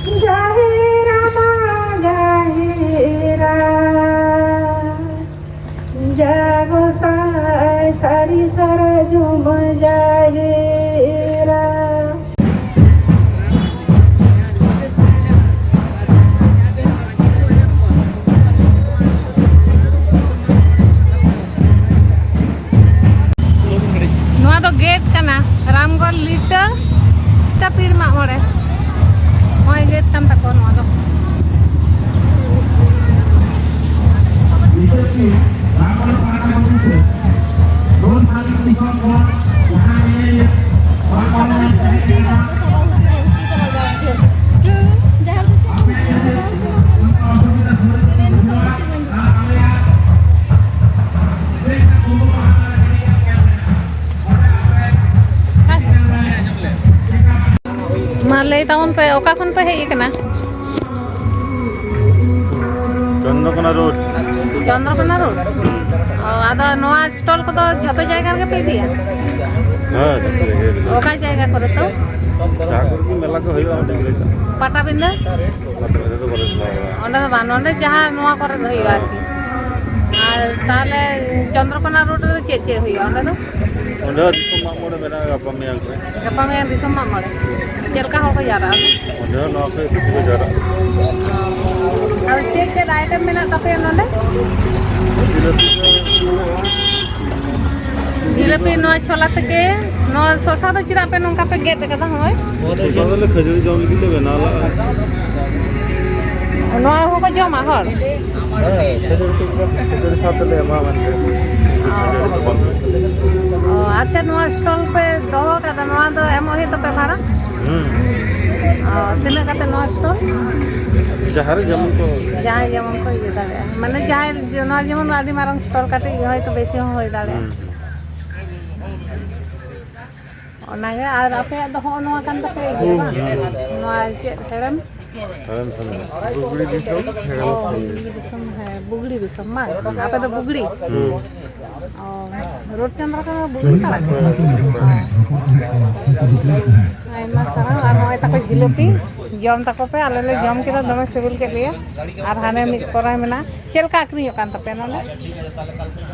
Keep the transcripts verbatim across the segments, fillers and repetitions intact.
ᱡᱟᱦᱮᱨᱟ ᱢᱟ ᱡᱟᱦᱮᱨᱟ, ᱡᱟ ᱜᱚᱸᱥᱟᱭ ᱥᱟᱹᱨᱤ ᱥᱟᱨᱡᱚᱢ ᱡᱟᱦᱮᱨᱟ᱾ ᱱᱚᱣᱟ ᱫᱚ ᱜᱮᱴ ᱠᱟᱱᱟ, ᱨᱟᱢᱜᱚᱲ ᱞᱤᱴᱟᱹ ᱛᱟᱹᱯᱤᱲ ᱢᱟᱜ ᱢᱚᱬᱮ᱾ ᱱᱚᱜᱼᱚᱭ ᱜᱮᱴ ᱠᱟᱱ ᱛᱟᱠᱚᱣᱟ ᱱᱚᱣᱟ ᱫᱚ᱾ ᱢᱟ ᱞᱟᱹᱭ ᱛᱟᱵᱚᱱ ᱯᱮ, ᱚᱠᱟ ᱠᱷᱚᱱ ᱯᱮ ᱦᱮᱡ ᱟᱠᱟᱱᱟ? ᱪᱚᱱᱫᱨᱚᱠᱳᱱᱟ ᱨᱳᱰ᱾ ᱪᱚᱱᱫᱨᱚᱠᱳᱱᱟ ᱨᱳᱰ? ᱚ, ᱟᱫᱚ ᱱᱚᱣᱟ ᱥᱴᱚᱞ ᱠᱚᱫᱚ ᱡᱷᱚᱛᱚ ᱡᱟᱭᱜᱟ ᱨᱮᱜᱮ ᱯᱮ ᱤᱫᱤᱭᱟ? ᱦᱮᱸ, ᱡᱷᱚᱛᱚ ᱡᱟᱭᱜᱟ ᱨᱮᱜᱮ᱾ ᱚᱠᱟ ᱡᱟᱭᱜᱟ ᱠᱚᱨᱮ ᱛᱚ? ᱡᱟᱦᱟᱸ ᱠᱚᱨᱮ ᱜᱮ ᱢᱮᱞᱟ ᱠᱚ ᱦᱩᱭᱩᱜᱼᱟ, ᱚᱸᱰᱮ ᱜᱮᱞᱮ ᱪᱟᱞᱟᱜᱼᱟ᱾ ᱯᱟᱴᱟᱵᱤᱸᱫᱟᱹ? ᱯᱟᱴᱟᱵᱤᱸᱫᱟᱹ ᱫᱚ ᱵᱟᱞᱮ ᱪᱟᱞᱟᱣ ᱵᱟᱲᱟᱜᱼᱟ᱾ ᱚᱸᱰᱮ ᱫᱚ ᱵᱟᱝ, ᱱᱚᱸᱰᱮ ᱡᱟᱦᱟᱸ ᱱᱚᱣᱟ ᱠᱚᱨᱮ ᱫᱚ ᱦᱩᱭᱩᱜᱼᱟ ᱟᱨᱠᱤ᱾ ᱟᱨ ᱛᱟᱦᱚᱞᱮ ᱪᱚᱱᱫᱨᱚᱠᱳᱱᱟ ᱨᱳᱰ ᱨᱮᱫᱚ ᱪᱮᱫ ᱪᱮᱫ ᱦᱩᱭᱩᱜᱼᱟ ᱚᱸᱰᱮ ᱫᱚ? ᱚᱸᱰᱮ ᱦᱚᱸ ᱫᱤᱥᱚᱢ ᱢᱟᱜ ᱢᱚᱬᱮ ᱢᱮᱱᱟᱜᱼᱟ ᱜᱟᱯᱟ ᱢᱮᱭᱟᱝ ᱠᱷᱚᱱ᱾ ᱜᱟᱯᱟ ᱢᱮᱭᱟᱝ ᱫᱤᱥᱚᱢ ᱢᱟᱜ ᱢᱚᱬᱮ? ᱪᱮᱫ ᱞᱮᱠᱟ ᱦᱚᱲ ᱠᱚ ᱡᱟᱣᱨᱟᱜᱼᱟ ᱚᱸᱰᱮ? ᱚᱸᱰᱮ ᱦᱚᱸ ᱱᱚᱣᱟ ᱠᱷᱚᱱ ᱵᱮᱥᱤ ᱠᱚ ᱡᱟᱣᱨᱟᱜᱼᱟ᱾ ᱟᱨ ᱪᱮᱫ ᱪᱮᱫ ᱟᱭᱴᱮᱢ ᱢᱮᱱᱟᱜ ᱛᱟᱯᱮᱭᱟ ᱱᱚᱰᱮ? ᱡᱤᱞᱟᱹᱯᱤ ᱠᱚ ᱢᱮᱱᱟᱜᱼᱟ᱾ ᱡᱤᱞᱟᱹᱯᱤ, ᱱᱚᱣᱟ ᱪᱷᱳᱞᱟ ᱛᱮᱠᱮ, ᱱᱚᱣᱟ ᱥᱚᱥᱟ ᱫᱚ ᱪᱮᱫᱟᱜ ᱯᱮ ᱱᱚᱝᱠᱟ ᱯᱮ ᱜᱮᱫ ᱟᱠᱟᱫᱟ? ᱦᱳᱭ᱾ ᱥᱚᱥᱟ ᱫᱚᱞᱮ ᱠᱷᱟᱹᱡᱟᱹᱲᱤ ᱡᱚᱢ ᱞᱟᱹᱜᱤᱫ ᱞᱮ ᱵᱮᱱᱟᱣ ᱞᱟᱜᱼᱟ᱾ ᱱᱚᱣᱟ ᱦᱚᱸᱠᱚ ᱡᱚᱢᱟ ᱦᱚᱲ? ᱦᱮᱸ, ᱠᱷᱟᱹᱡᱟᱹᱲᱤ ᱠᱚ, ᱠᱷᱟᱹᱡᱟᱹᱲᱤ ᱥᱟᱶ ᱛᱮᱞᱮ ᱮᱢᱟ ᱢᱮᱱᱛᱮ᱾ ᱚ᱾ ᱚ, ᱟᱪᱪᱷᱟ, ᱱᱚᱣᱟ ᱥᱴᱚᱞ ᱯᱮ ᱫᱚᱦᱚ ᱟᱠᱟᱫᱟ, ᱱᱚᱣᱟ ᱫᱚ ᱮᱢᱚᱜ ᱦᱩᱭᱩᱜ ᱛᱟᱯᱮ ᱵᱷᱟᱲᱟ? ᱦᱩᱸ᱾ ᱚ, ᱛᱤᱱᱟᱹᱜ ᱠᱟᱛᱮ ᱱᱚᱣᱟ ᱥᱴᱚᱞ? ᱡᱟᱦᱟᱸ ᱨᱮ ᱡᱮᱢᱚᱱ ᱠᱚ ᱡᱟᱦᱟᱸᱭ ᱡᱮᱢᱚᱱ ᱠᱚ ᱤᱭᱟᱹ ᱫᱟᱲᱮᱭᱟᱜᱼᱟ, ᱢᱟᱱᱮ ᱡᱟᱦᱟᱸᱭ ᱡᱮ-, ᱱᱚᱣᱟ ᱡᱮᱢᱚᱱ ᱟᱹᱰᱤ ᱢᱟᱨᱟᱝ ᱥᱴᱚᱞ, ᱠᱟᱹᱴᱤᱡ ᱦᱚᱭᱛᱳ ᱵᱮᱥᱤ ᱦᱚᱸ ᱦᱩᱭ ᱫᱟᱲᱮᱭᱟᱜᱼᱟ᱾ ᱦᱩᱸ᱾ ᱚᱱᱟᱜᱮ, ᱟᱨ ᱟᱯᱮᱭᱟᱜ ᱫᱚ ᱦᱚᱸᱜᱼᱚ ᱱᱚᱣᱟ ᱠᱟᱱ ᱛᱟᱯᱮᱭᱟ ᱤᱭᱟᱹ ᱵᱟᱝ? ᱦᱩᱸ᱾ ᱱᱚᱣᱟ ᱪᱮᱫ ᱦᱮᱲᱮᱢ? ᱦᱮᱲᱮᱢ ᱥᱟᱸᱫᱮᱥ᱾ ᱵᱩᱜᱽᱲᱤ ᱫᱤᱥᱚᱢ ᱦᱮᱲᱮᱢ ᱚ, ᱥᱟᱸᱫᱮᱥ᱾ ᱵᱩᱜᱽᱲᱤ ᱫᱤᱥᱚᱢ, ᱦᱮᱸ, ᱵᱩᱜᱽᱲᱤ ᱫᱤᱥᱚᱢ ᱵᱟᱝ? ᱦᱩᱸ᱾ ᱟᱯᱮ ᱫᱚ ᱵᱩᱜᱽᱲᱤ? ᱦᱩᱸ᱾ ᱚ, ᱨᱳᱰ ᱪᱚᱱᱫᱨᱚ ᱠᱚ ᱵᱩᱜᱽᱲᱤ ᱯᱟᱲᱟ? ᱦᱳᱭ, ᱦᱳᱭ᱾ ᱚ᱾ ᱟᱭᱢᱟ ᱥᱟᱨᱦᱟᱣ, ᱟᱨ ᱱᱚᱜᱼᱚᱭ ᱛᱟᱠᱚ ᱡᱷᱤᱞᱟᱹᱯᱤ᱾ ᱡᱚᱢ ᱛᱟᱠᱚ ᱯᱮ, ᱟᱞᱮ ᱞᱮ ᱡᱚᱢ ᱠᱮᱫᱟ, ᱫᱚᱢᱮ ᱥᱤᱵᱤᱞ ᱠᱮᱫ ᱞᱮᱭᱟ᱾ ᱟᱨ ᱦᱟᱱᱮ ᱢᱤᱫ ᱯᱚᱨᱟᱭ ᱢᱮᱱᱟᱜᱼᱟ᱾ ᱪᱮᱫ ᱞᱮᱠᱟ ᱟᱹᱠᱷᱨᱤᱧᱚᱜ ᱠᱟᱱ ᱛᱟᱯᱮᱭᱟ ᱱᱚᱰᱮ?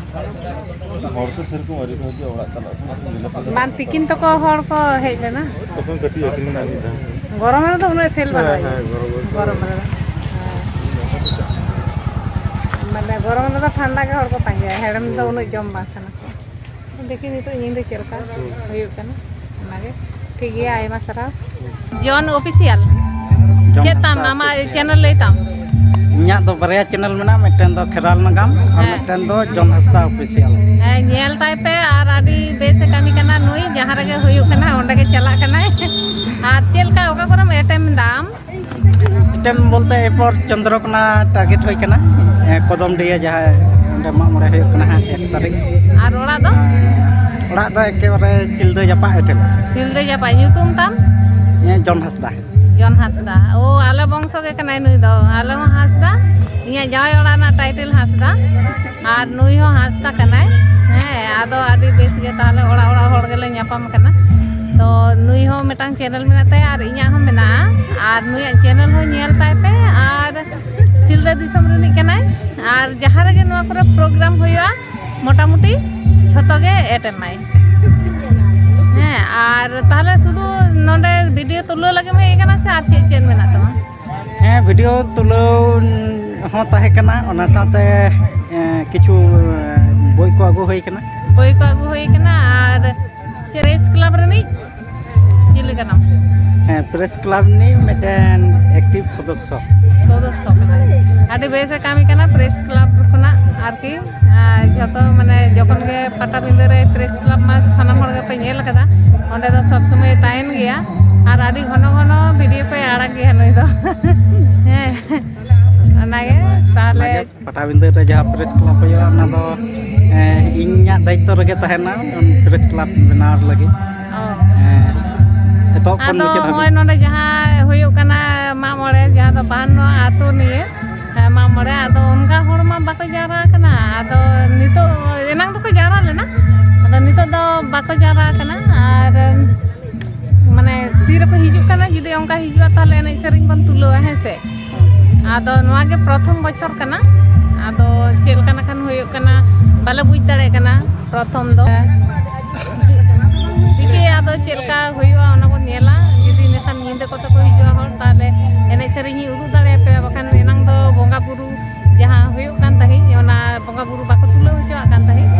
ᱦᱚᱲ ᱠᱚ ᱥᱮᱨᱚᱠᱚᱢ ᱟᱹᱣᱨᱤ ᱠᱚ ᱦᱤᱡᱩᱜᱼᱟ, ᱚᱲᱟᱜ ᱪᱟᱞᱟᱜ ᱥᱚᱢᱚᱭ ᱠᱚ ᱧᱮᱞ ᱟᱠᱟᱫᱟ᱾ ᱵᱟᱝ, ᱛᱤᱠᱤᱱ ᱛᱚᱠᱚ ᱦᱚᱲ ᱠᱚ ᱦᱮᱡ ᱞᱮᱱᱟ᱾ ᱛᱚᱠᱷᱚᱱ ᱠᱟᱹᱴᱤᱡ ᱟᱹᱠᱷᱨᱤᱧ ᱢᱮᱱᱟᱜᱼᱟ ᱢᱤᱫ ᱫᱷᱟᱣ᱾ ᱜᱚᱨᱚᱢ ᱨᱮᱫᱚ ᱩᱱᱟᱹᱜ ᱥᱮᱞ ᱵᱟᱝ ᱦᱮᱸ, ᱦᱩᱭᱩᱜᱼᱟ᱾ ᱦᱮᱸ, ᱜᱚᱨᱚᱢ ᱨᱮ᱾ ᱜᱚᱨᱚᱢ ᱨᱮᱫᱚ᱾ ᱦᱮᱸ᱾ ᱢᱟᱱᱮ ᱜᱚᱨᱚᱢ ᱨᱮᱫᱚ ᱴᱷᱟᱱᱰᱟ ᱜᱮ ᱦᱚᱲ ᱠᱚ ᱯᱟᱸᱡᱟᱭᱟ, ᱦᱮᱲᱮᱢ ᱫᱚ ᱩᱱᱟᱹᱜ ᱡᱚᱢ ᱵᱟᱝ ᱥᱟᱱᱟ ᱠᱚᱣᱟ᱾ ᱫᱮᱠᱷᱤ ᱱᱤᱛᱚᱜ ᱧᱤᱫᱟᱹ ᱪᱮᱫ ᱞᱮᱠᱟ ᱦᱩᱭᱩᱜ ᱠᱟᱱᱟ, ᱚᱱᱟᱜᱮ᱾ ᱴᱷᱤᱠ ᱜᱮᱭᱟ, ᱟᱭᱢᱟ ᱥᱟᱨᱦᱟᱣ᱾ ᱡᱚᱱ ᱚᱯᱷᱤᱥᱤᱭᱟᱞ᱾ ᱡᱚᱱ ᱪᱮᱫ ᱛᱟᱢ ᱦᱟᱸᱥᱫᱟ ᱟᱢᱟᱜ ᱚᱯᱷᱤᱥᱤᱭᱟᱞ᱾ ᱪᱮᱱᱮᱞ ᱞᱟᱹᱭ ᱛᱟᱢ? ᱤᱧᱟᱹᱜ ᱫᱚ ᱵᱟᱨᱭᱟ ᱪᱮᱱᱮᱞ ᱢᱮᱱᱟᱜᱼᱟ, ᱢᱤᱫᱴᱮᱱ ᱫᱚ ᱠᱷᱮᱨᱣᱟᱞ ᱱᱟᱜᱟᱢ ᱟᱨ ᱦᱮᱸ᱾ ᱢᱤᱫᱴᱮᱱ ᱫᱚ ᱡᱚᱱ ᱦᱟᱸᱥᱫᱟ ᱚᱯᱷᱤᱥᱤᱭᱟᱞ᱾ ᱦᱮᱸ, ᱧᱮᱞ ᱛᱟᱭ ᱯᱮ, ᱟᱨ ᱟᱹᱰᱤ ᱵᱮᱥ ᱮ ᱠᱟᱹᱢᱤ ᱠᱟᱱᱟ ᱱᱩᱭ, ᱡᱟᱦᱟᱸ ᱨᱮᱜᱮ ᱦᱩᱭᱩᱜ ᱠᱟᱱᱟ ᱚᱸᱰᱮ ᱜᱮ ᱪᱟᱞᱟᱜ ᱠᱟᱱᱟᱭ᱾ ᱟᱨ ᱪᱮᱫ ᱞᱮᱠᱟ, ᱚᱠᱟ ᱠᱚᱨᱮᱢ ᱮᱴᱮᱢ ᱫᱟᱢ? ᱮᱴᱮᱢ ᱵᱚᱞᱛᱮ ᱮᱨᱯᱚᱨ ᱪᱚᱱᱫᱨᱚᱠᱳᱱᱟ ᱴᱟᱨᱜᱮᱴ ᱦᱩᱭ ᱠᱟᱱᱟ, ᱮ, ᱠᱚᱫᱚᱢᱰᱤᱦᱟᱹ ᱡᱟᱦᱟᱸ ᱚᱸᱰᱮ ᱢᱟᱜ ᱢᱚᱬᱮ ᱦᱩᱭᱩᱜ ᱠᱟᱱᱟ ᱦᱟᱸᱜ ᱮᱠ ᱛᱟᱹᱨᱤᱠᱷ᱾ ᱟᱨ ᱚᱲᱟᱜ ᱫᱚ? ᱚᱲᱟᱜ ᱫᱚ ᱮᱠᱮᱵᱟᱨᱮ ᱥᱤᱞᱫᱟᱹ ᱡᱟᱯᱟᱜ ᱮᱴᱮᱢ᱾ ᱥᱤᱞᱫᱟᱹ ᱡᱟᱯᱟᱜ᱾ ᱧᱩᱛᱩᱢ ᱛᱟᱢ? ᱦᱮᱸ, ᱡᱚᱱ ᱦᱟᱸᱥᱫᱟ᱾ ᱡᱚᱱ ᱦᱟᱸᱥᱫᱟ᱾ ᱳ, ᱟᱞᱮ ᱵᱚᱝᱥᱚ ᱜᱮ ᱠᱟᱱᱟᱭ ᱱᱩᱭ ᱫᱚ᱾ ᱟᱞᱮ ᱦᱚᱸ ᱦᱟᱸᱥᱫᱟ᱾ ᱤᱧᱟᱹᱜ ᱡᱟᱶᱟᱭ ᱚᱲᱟᱜ ᱨᱮᱱᱟᱜ ᱴᱟᱭᱴᱮᱞ ᱦᱟᱸᱥᱫᱟ᱾ ᱟᱨ ᱱᱩᱭ ᱦᱚᱸ ᱦᱟᱸᱥᱫᱟ ᱠᱟᱱᱟᱭ᱾ ᱦᱮᱸ, ᱟᱫᱚ ᱟᱹᱰᱤ ᱵᱮᱥ ᱜᱮ ᱛᱟᱦᱞᱮ ᱚᱲᱟᱜ ᱚᱲᱟᱜ ᱦᱚᱲ ᱜᱮᱞᱮ ᱧᱟᱯᱟᱢ ᱠᱟᱱᱟ᱾ ᱛᱚ ᱱᱩᱭ ᱦᱚᱸ ᱢᱤᱫᱴᱟᱝ ᱪᱮᱱᱮᱞ ᱢᱮᱱᱟᱜ ᱛᱟᱭᱟ ᱟᱨ ᱤᱧᱟᱹᱜ ᱦᱚᱸ ᱢᱮᱱᱟᱜᱼᱟ᱾ ᱟᱨ ᱱᱩᱭᱟᱜ ᱪᱮᱱᱮᱞ ᱦᱚᱸ ᱧᱮᱞ ᱛᱟᱭ ᱯᱮ᱾ ᱟᱨ ᱥᱤᱞᱫᱟᱹ ᱫᱤᱥᱚᱢ ᱨᱤᱱᱤᱡ ᱠᱟᱱᱟᱭ᱾ ᱟᱨ ᱡᱟᱦᱟᱸ ᱨᱮᱜᱮ ᱱᱚᱣᱟ ᱠᱚᱨᱮ ᱯᱨᱳᱜᱨᱟᱢ ᱦᱩᱭᱩᱜᱼᱟ, ᱢᱚᱴᱟᱢᱩᱴᱤ ᱡᱷᱚᱛᱚ ᱜᱮ ᱮᱴᱮᱢᱟᱭ᱾ ᱦᱮᱸ, ᱟᱨ ᱛᱟᱦᱞᱮ ᱥᱩᱫᱷᱩ ᱱᱚᱰᱮ ᱵᱷᱤᱰᱤᱭᱳ ᱛᱩᱞᱟᱹᱣ ᱞᱟᱹᱜᱤᱫ ᱮᱢ ᱦᱮᱡ ᱟᱠᱟᱱᱟ ᱥᱮ ᱟᱨ ᱪᱮᱫ ᱪᱮᱫ ᱢᱮᱱᱟᱜ ᱛᱟᱢᱟ? ᱦᱮᱸ, ᱵᱷᱤᱰᱤᱭᱳ ᱛᱩᱞᱟᱹᱣ ᱦᱚᱸ ᱛᱟᱦᱮᱸ ᱠᱟᱱᱟ, ᱚᱱᱟ ᱥᱟᱶᱛᱮ, ᱮᱸ, ᱠᱤᱪᱷᱩ, ᱮᱸ, ᱵᱳᱭ ᱠᱚ ᱟᱹᱜᱩ ᱦᱩᱭ ᱠᱟᱱᱟ᱾ ᱵᱳᱭ ᱠᱚ ᱟᱹᱜᱩ ᱦᱩᱭ ᱠᱟᱱᱟ᱾ ᱟᱨ ᱪᱮᱫ ᱯᱨᱮᱥ ᱠᱞᱟᱵᱽ ᱨᱤᱱᱤᱡ ᱪᱤᱞᱤ ᱠᱟᱱᱟᱢ? ᱦᱮᱸ, ᱯᱨᱮᱥ ᱠᱞᱟᱵᱽ ᱨᱤᱱᱤᱡ ᱢᱤᱫᱴᱮᱱ ᱮᱠᱴᱤᱵᱷ ᱥᱚᱫᱚᱥᱥᱚ᱾ ᱥᱚᱫᱚᱥᱥᱚ ᱠᱟᱱᱟᱭ᱾ ᱟᱹᱰᱤ ᱵᱮᱥ ᱮ ᱠᱟᱹᱢᱤ ᱠᱟᱱᱟ ᱯᱨᱮᱥ ᱠᱞᱟᱵᱽ ᱠᱷᱚᱱᱟᱜ ᱟᱨᱠᱤ᱾ ᱟᱨ ᱡᱷᱚᱛᱚ ᱢᱟᱱᱮ ᱡᱚᱠᱷᱚᱱ ᱜᱮ ᱯᱟᱴᱟᱵᱤᱸᱫᱟᱹ ᱨᱮ ᱯᱨᱮᱥ ᱠᱞᱟᱵᱽ ᱢᱟ ᱥᱟᱱᱟᱢ ᱦᱚᱲ ᱜᱮᱯᱮ ᱧᱮᱞ ᱟᱠᱟᱫᱟ, ᱚᱸᱰᱮ ᱫᱚ ᱥᱚᱵᱽ ᱥᱚᱢᱚᱭ ᱛᱟᱦᱮᱱ ᱜᱮᱭᱟ᱾ ᱟᱨ ᱟᱹᱰᱤ ᱜᱷᱚᱱᱚ ᱜᱷᱚᱱᱚ ᱵᱷᱤᱰᱤᱭᱳ ᱠᱚᱭ ᱟᱲᱟᱜ ᱜᱮᱭᱟ ᱱᱩᱭ ᱫᱚ᱾ ᱦᱮᱸ, ᱚᱱᱟᱜᱮ ᱛᱟᱦᱞᱮ᱾ ᱚᱱᱟᱜᱮ ᱯᱟᱴᱟᱵᱤᱸᱫᱟᱹ ᱨᱮ ᱡᱟᱦᱟᱸ ᱯᱨᱮᱥ ᱠᱞᱟᱵᱽ ᱦᱩᱭᱩᱜᱼᱟ, ᱚᱱᱟ ᱫᱚ, ᱮᱸ, ᱤᱧᱟᱹᱜ ᱫᱟᱭᱤᱛᱛᱚ ᱨᱮᱜᱮ ᱛᱟᱦᱮᱱᱟ, ᱯᱨᱮᱥ ᱠᱞᱟᱵᱽ ᱵᱮᱱᱟᱣ ᱞᱟᱹᱜᱤᱫ᱾ ᱚ᱾ ᱦᱮᱸ, ᱮᱛᱚᱦᱚᱵ ᱠᱷᱚᱱ ᱟᱫᱚ ᱢᱩᱪᱟᱹᱫ ᱦᱟᱹᱵᱤᱡ᱾ ᱱᱚᱜᱼᱚᱭ ᱱᱚᱰᱮ ᱡᱟᱦᱟᱸ ᱦᱩᱭᱩᱜ ᱠᱟᱱᱟ ᱢᱟᱜ ᱢᱚᱬᱮ, ᱡᱟᱦᱟᱸ ᱫᱚ ᱵᱟᱦᱟᱱᱱᱚ ᱟᱹᱛᱩ ᱱᱤᱭᱮ, ᱦᱮᱸ, ᱢᱟᱜ ᱢᱚᱬᱮ, ᱟᱫᱚ ᱚᱱᱠᱟ ᱦᱚᱲ ᱢᱟ ᱵᱟᱠᱚ ᱡᱟᱣᱨᱟ ᱟᱠᱟᱱᱟ᱾ ᱟᱫᱚ ᱱᱤᱛᱚᱜ, ᱮᱱᱟᱝ ᱫᱚᱠᱚ ᱡᱟᱣᱨᱟ ᱞᱮᱱᱟ, ᱟᱫᱚ ᱱᱤᱛᱚᱜ ᱫᱚ ᱵᱟᱠᱚ ᱡᱟᱣᱨᱟ ᱟᱠᱟᱱᱟ᱾ ᱟᱨ ᱢᱟᱱᱮ ᱛᱤ ᱨᱮᱯᱮ ᱦᱤᱡᱩᱜ ᱠᱟᱱᱟ? ᱡᱩᱫᱤ ᱚᱱᱠᱟ ᱦᱤᱡᱩᱜᱼᱟ, ᱛᱟᱦᱚᱞᱮ ᱮᱱᱮᱡ ᱥᱮᱨᱮᱧ ᱵᱚᱱ ᱛᱩᱞᱟᱹᱣᱟ, ᱦᱮᱸ ᱥᱮ? ᱟᱫᱚ ᱱᱚᱣᱟ ᱜᱮ ᱯᱨᱚᱛᱷᱚᱢ ᱵᱚᱪᱷᱚᱨ ᱠᱟᱱᱟ᱾ ᱟᱫᱚ ᱪᱮᱫ ᱞᱮᱠᱟ ᱱᱟᱠᱷᱟᱱ ᱦᱩᱭᱩᱜ ᱠᱟᱱᱟ, ᱵᱟᱞᱮ ᱵᱩᱡᱽ ᱫᱟᱲᱮᱭᱟᱜ ᱠᱟᱱᱟ ᱯᱨᱚᱛᱷᱚᱢ ᱫᱚ᱾ ᱫᱮᱠᱷᱤ ᱟᱫᱚ ᱪᱮᱫ ᱞᱮᱠᱟ ᱦᱩᱭᱩᱜᱼᱟ, ᱚᱱᱟ ᱵᱚᱱ ᱧᱮᱞᱟ᱾ ᱡᱩᱫᱤ ᱱᱟᱠᱷᱟᱱ ᱧᱤᱫᱟᱹ ᱠᱚᱛᱮ ᱠᱚ ᱦᱤᱡᱩᱜᱼᱟ ᱦᱚᱲ, ᱛᱟᱦᱚᱞᱮ ᱮᱱᱮᱡ ᱥᱮᱨᱮᱧ ᱤᱧ ᱩᱫᱩᱜ ᱫᱟᱲᱮᱭᱟᱯᱮᱭᱟ᱾ ᱵᱟᱠᱷᱟᱱ ᱮᱱᱟᱝ ᱫᱚ ᱵᱚᱸᱜᱟ ᱵᱩᱨᱩ ᱡᱟᱦᱟᱸ ᱦᱩᱭᱩᱜ ᱠᱟᱱ ᱛᱟᱦᱮᱸᱫ, ᱚᱱᱟ ᱵᱚᱸᱜᱟ ᱵᱩᱨᱩ ᱵᱟᱠᱚ ᱛᱩᱞᱟᱹᱣ ᱦᱚᱪᱚᱣᱟᱜ ᱠᱟᱱ ᱛᱟᱦᱮᱸᱫ᱾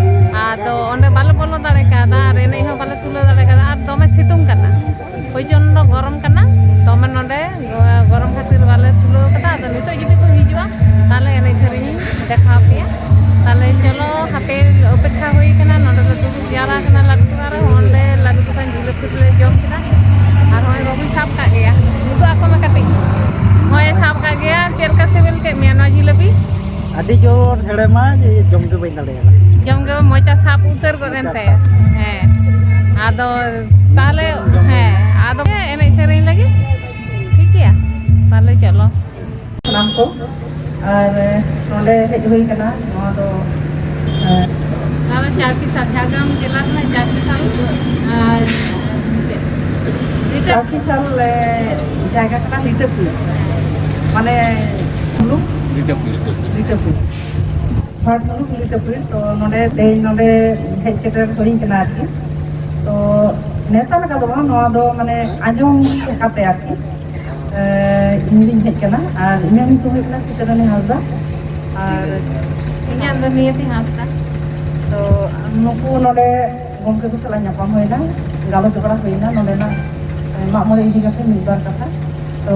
ᱟᱫᱚ ᱚᱸᱰᱮ ᱵᱟᱞᱮ ᱵᱚᱞᱚ ᱫᱟᱲᱮ ᱠᱟᱣᱫᱟ ᱟᱨ ᱮᱱᱮᱡ ᱦᱚᱸ ᱵᱟᱞᱮ ᱛᱩᱞᱟᱹᱣ ᱫᱟᱲᱮ ᱠᱟᱣᱫᱟ᱾ ᱟᱨ ᱫᱚᱢᱮ ᱥᱤᱛᱩᱝ ᱠᱟᱱᱟ, ᱯᱨᱚᱪᱚᱱᱰᱚ ᱜᱚᱨᱚᱢ ᱠᱟᱱᱟ ᱫᱚᱢᱮ ᱱᱚᱰᱮ᱾ ᱜᱚᱨᱚᱢ ᱠᱷᱟᱹᱛᱤᱨ ᱵᱟᱞᱮ ᱛᱩᱞᱟᱹᱣ ᱠᱟᱫᱟ᱾ ᱟᱫᱚ ᱱᱤᱛᱚᱜ ᱡᱩᱫᱤ ᱠᱚ ᱦᱤᱡᱩᱜᱼᱟ, ᱛᱟᱦᱚᱞᱮ ᱮᱱᱮᱡ ᱥᱮᱨᱮᱧ ᱤᱧ ᱫᱮᱠᱷᱟᱣ ᱯᱮᱭᱟ᱾ ᱛᱟᱦᱚᱞᱮ ᱪᱚᱞᱚ, ᱦᱟᱯᱮ, ᱚᱯᱮᱠᱠᱷᱟ ᱦᱩᱭ ᱠᱟᱱᱟ᱾ ᱱᱚᱰᱮ ᱞᱮ ᱫᱩᱲᱩᱵ ᱡᱟᱣᱨᱟ ᱠᱟᱱᱟ ᱞᱟᱹᱰᱩ ᱫᱚᱠᱟᱱ ᱨᱮ᱾ ᱚᱸᱰᱮ ᱞᱟᱹᱰᱩ ᱫᱚᱠᱟᱱ ᱡᱤᱞᱟᱹᱯᱤ ᱞᱮ ᱡᱚᱢ ᱠᱮᱫᱟ᱾ ᱟᱨ ᱦᱚᱸᱜᱼᱚᱭ ᱵᱟᱹᱵᱩᱭ ᱥᱟᱵ ᱠᱟᱜ ᱜᱮᱭᱟ, ᱩᱫᱩᱜ ᱟᱠᱚ ᱢᱮ ᱠᱟᱹᱴᱤᱡ᱾ ᱦᱚᱸᱜᱼᱚᱭ ᱥᱟᱵ ᱠᱟᱜ ᱜᱮᱭᱟ᱾ ᱪᱮᱫ ᱞᱮᱠᱟ ᱥᱤᱵᱤᱞ ᱠᱮᱫ ᱢᱮᱭᱟ ᱱᱚᱣᱟ ᱡᱤᱞᱟᱹᱯᱤ? ᱟᱹᱰᱤ ᱡᱳᱨ ᱦᱮᱲᱮᱢᱟ, ᱡᱮ ᱡᱚᱢ ᱜᱮ ᱵᱟᱹᱧ ᱫᱟᱲᱮᱭᱟᱜᱼᱟ᱾ ᱡᱚᱢ ᱜᱮ ᱢᱚᱪᱟ ᱥᱟᱵ ᱩᱛᱟᱹᱨ ᱜᱚᱫ ᱮᱱ ᱛᱟᱭᱟ᱾ ᱦᱮᱸ, ᱟᱫᱚ ᱛᱟᱦᱚᱞᱮ, ᱦᱮᱸ, ᱟᱫᱚ ᱮᱱᱮᱡ ᱥᱮᱨᱮᱧ ᱞᱟᱹᱜᱤᱫ᱾ ᱴᱷᱤᱠ ᱜᱮᱭᱟ, ᱛᱟᱦᱚᱞᱮ ᱪᱚᱞᱚ᱾ ᱥᱟᱱᱟᱢ ᱠᱚ, ᱟᱨ ᱱᱚᱰᱮ ᱦᱮᱡ ᱦᱩᱭ ᱠᱟᱱᱟ, ᱱᱚᱣᱟ ᱫᱚ, ᱮᱸ, ᱱᱚᱣᱟ ᱫᱚ ᱪᱟᱹᱠᱤᱥᱟᱞ, ᱡᱷᱟᱲᱜᱨᱟᱢ ᱡᱮᱞᱟ ᱨᱮᱱᱟᱜ ᱪᱟᱹᱠᱤᱥᱟᱞ, ᱟᱨ ᱪᱟᱹᱠᱤᱥᱟᱞ, ᱮ, ᱡᱟᱭᱜᱟ ᱠᱟᱱᱟ ᱞᱤᱴᱟᱹᱯᱩᱨ, ᱢᱟᱱᱮ ᱢᱩᱞᱩᱠ ᱞᱤᱴᱟᱹᱯᱩᱨ᱾ ᱞᱤᱴᱟᱹᱯᱩᱨ᱾ ᱦᱚᱲ ᱢᱩᱞᱩᱠ ᱞᱤᱴᱟᱹᱯᱩᱨ᱾ ᱛᱚ ᱱᱚᱰᱮ ᱛᱮᱦᱮᱧ ᱱᱚᱰᱮ ᱦᱮᱡ ᱥᱮᱴᱮᱨ ᱦᱩᱭ ᱠᱟᱱᱟ ᱟᱨᱠᱤ᱾ ᱛᱚ ᱱᱮᱣᱛᱟ ᱞᱮᱠᱟ ᱫᱚ ᱵᱟᱝ, ᱱᱚᱣᱟ ᱫᱚ ᱢᱟᱱᱮ ᱟᱸᱡᱚᱢ ᱞᱮᱠᱟᱛᱮ ᱟᱨᱠᱤ᱾ ᱮ, ᱤᱧ ᱜᱤᱧ ᱦᱮᱡ ᱠᱟᱱᱟ ᱟᱨ ᱤᱧᱟᱹᱜ ᱧᱩᱛᱩᱢ ᱦᱩᱭᱩᱜ ᱠᱟᱱᱟ ᱥᱤᱛᱟᱹᱨᱟᱹᱱᱤ ᱦᱟᱸᱥᱫᱟ᱾ ᱟᱨ ᱤᱧᱟᱹᱜ ᱫᱚ ᱱᱤᱭᱚᱛᱤ ᱦᱟᱸᱥᱫᱟ᱾ ᱛᱚ ᱱᱩᱠᱩ ᱱᱚᱰᱮ ᱜᱚᱢᱠᱮ ᱠᱚ ᱥᱟᱞᱟᱜ ᱧᱟᱯᱟᱢ ᱦᱩᱭᱱᱟ, ᱜᱟᱞᱚᱪ ᱵᱟᱲᱟ ᱦᱩᱭᱱᱟ ᱱᱚᱰᱮᱱᱟᱜ, ᱮ, ᱢᱟᱜ ᱢᱚᱬᱮ ᱤᱫᱤ ᱠᱟᱛᱮ ᱢᱤᱫ ᱵᱟᱨ ᱠᱟᱛᱷᱟ᱾ ᱛᱚ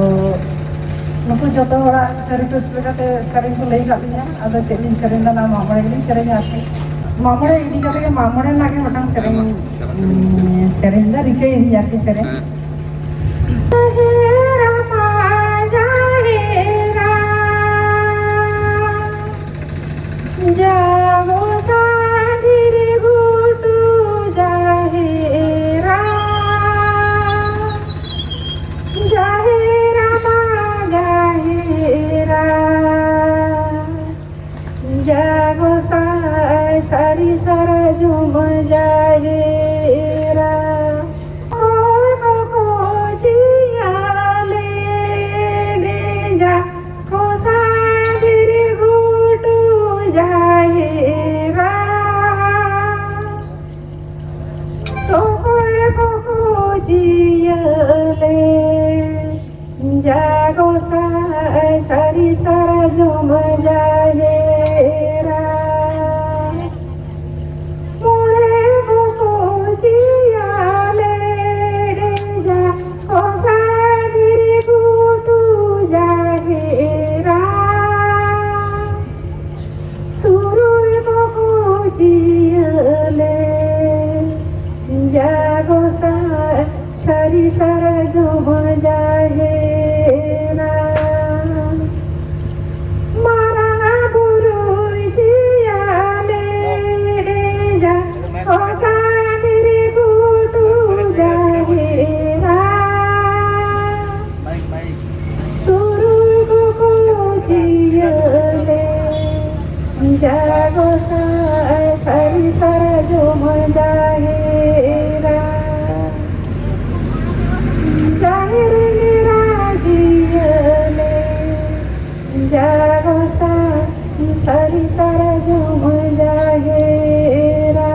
ᱱᱩᱠᱩ ᱡᱚᱛᱚ ᱦᱚᱲᱟᱜ ᱨᱤᱠᱩᱭᱮᱥᱴ ᱞᱮᱠᱟᱛᱮ ᱥᱮᱨᱮᱧ ᱠᱚ ᱞᱟᱹᱭ ᱟᱠᱟᱫ ᱞᱤᱧᱟ᱾ ᱟᱫᱚ ᱪᱮᱫ ᱞᱤᱧ ᱥᱮᱨᱮᱧ ᱫᱟ, ᱱᱚᱣᱟ ᱢᱟᱜ ᱢᱚᱬᱮ ᱜᱮᱞᱤᱧ ᱥᱮᱨᱮᱧᱟ ᱟᱨᱠᱤ᱾ ᱢᱟᱜ ᱢᱚᱬᱮ ᱤᱫᱤ ᱠᱟᱛᱮ ᱜᱮ, ᱢᱟᱜ ᱢᱚᱬᱮ ᱨᱮᱱᱟᱜ ᱜᱮ ᱢᱤᱫᱴᱟᱝ ᱥᱮᱨᱮᱧ, ᱩᱸ, ᱥᱮᱨᱮᱧ ᱫᱟ, ᱨᱤᱠᱟᱹᱭ ᱫᱤᱧ ᱟᱨᱠᱤ ᱥᱮᱨᱮᱧ᱾ ᱡᱟᱦᱮᱨᱟ ᱢᱟ ᱡᱟᱦᱮᱨᱟ, ᱡᱟᱜᱚ ᱥᱟᱸᱫᱤᱨ ᱜᱷᱩᱴᱩ ᱡᱟᱦᱮᱨᱟ, ᱡᱟᱦᱮᱨᱟ ᱢᱟ ᱡᱟᱦᱮᱨᱟ, ᱡᱟᱜᱚ ᱥᱟᱭ ᱥᱟᱹᱨᱤ ᱥᱟᱨᱡᱚᱢ ᱡᱟᱦᱮᱨᱟ᱾ ᱜᱚᱸᱥᱟᱭ ᱥᱟᱹᱨᱤ ᱥᱟᱨᱡᱚᱢ ᱡᱟᱦᱮᱨᱟ, ᱢᱚᱬᱮ ᱠᱚᱠᱚ ᱪᱤᱭᱟᱹ ᱞᱮᱰᱮᱡᱟ, ᱜᱚᱸᱥᱟᱭ ᱫᱷᱤᱨᱤ ᱜᱷᱩᱴᱩ ᱡᱟᱦᱮᱨᱟ᱾ ᱛᱩᱨᱩᱭ ᱠᱚᱠᱚ ᱪᱤᱭᱟᱹ ᱞᱮ ᱡᱟ ᱜᱚᱸᱥᱟᱭ ᱥᱟᱹᱨᱤ ᱥᱟᱨᱡᱚᱢ ᱡᱟᱦᱮᱨᱟ᱾ ᱢᱟᱨᱟᱝ ᱵᱩᱨᱩᱭ ᱪᱤᱭᱟᱹ ᱞᱮᱰᱮᱡᱟ, ᱜᱚᱸᱥᱟᱭ ᱫᱷᱤᱨᱤ ᱜᱷᱩᱴᱩ ᱡᱟᱦᱮᱨᱟ᱾ ᱛᱩᱨᱩᱭ ᱠᱚᱠᱚ ᱪᱤᱭᱟᱹ ᱞᱮ ᱡᱟ ᱜᱚᱸᱥᱟᱭ ᱥᱟᱹᱨᱤ ᱥᱟᱨᱡᱚᱢ ᱡᱟᱦᱮᱨᱟ᱾ ᱡᱟᱦᱮᱨ ᱞᱮ ᱨᱟᱡᱤᱭᱟᱹ ᱞᱮ ᱡᱟ ᱜᱚᱸᱥᱟᱭ ᱥᱟᱹᱨᱤ ᱥᱟᱨᱡᱚᱢ ᱡᱟᱦᱮᱨᱟ᱾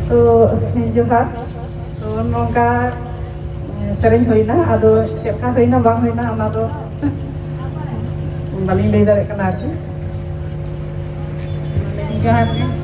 ᱛᱚ, ᱡᱚᱦᱟᱨ᱾ ᱛᱚ, ᱱᱚᱝᱠᱟ ᱥᱮᱨᱮᱧ ᱦᱩᱭᱱᱟ, ᱟᱫᱚ ᱪᱮᱫ ᱞᱮᱠᱟ ᱦᱩᱭᱱᱟ ᱵᱟᱝ ᱦᱩᱭᱱᱟ ᱚᱱᱟ ᱫᱚ ᱵᱟᱹᱞᱤᱧ ᱞᱟᱹᱭ ᱫᱟᱲᱮᱭᱟᱜ ᱠᱟᱱᱟ ᱟᱨᱠᱤ᱾ ᱡᱚᱦᱟᱨ ᱜᱮ᱾